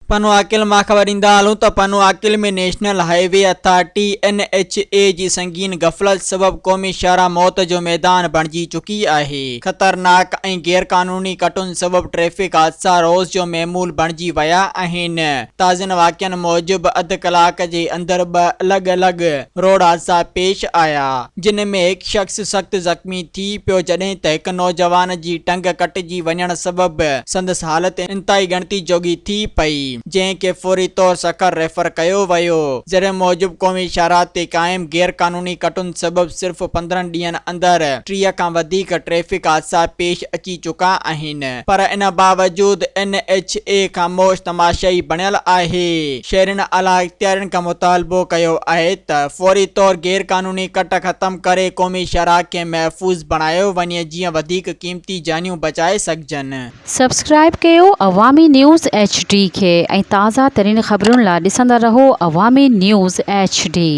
پنوعاقل مان خبر ڏيندا هلون ته Pano Aqil ۾ national highway authority, N H A, جي سنگين غفلت سبب قومي شاهراهه موت جو ميدان بڻجي چڪي آهي. خطرناڪ ۽ غيرقانوني ڪٽن سبب ٽريفڪ حادثا روز جو معمول بڻجي ويا آهن. تازن واقعن موجب اڌ ڪلاڪ جي اندر ٻه الڳ الڳ روڊ حادثا پيش آيا، جن ۾ هڪ شخص سخت زخمي ٿي پيو جڏهن ته هڪ نوجوان جي ٽنگ ڪٽجي وڃڻ سبب سندس حالت انتهائي ڳڻتي جوڳي ٿي پئي، جنهن کي فوري طور سکر ريفر ڪيو ويو. ذريعن موجب قومي شاهراهه تي قائم غير قانوني ڪٽن سبب صرف 15 ڏينهن اندر 30 کان وڌيڪ ٽريفڪ حادثا پيش اچي چڪا آهن پر ان باوجود اين ايڇ اي خاموش تماشائي بڻيل آهي. شهرين اعليٰ اختيارين کان مطالبو ڪيو آهي ته فوري طور غير قانوني ڪٽ ختم ڪري قومي شاهراهه کي محفوظ بڻايو وڃي جيئن وڌيڪ قيمتي جانيون بچائي سگهجن. سبسڪرائيب ڪيو عوامي نيوز ايڇ ڊي کي ۽ تازه ترين خبرن لا ڏسندا رهو عوامي نيوز ايڇ ڊي.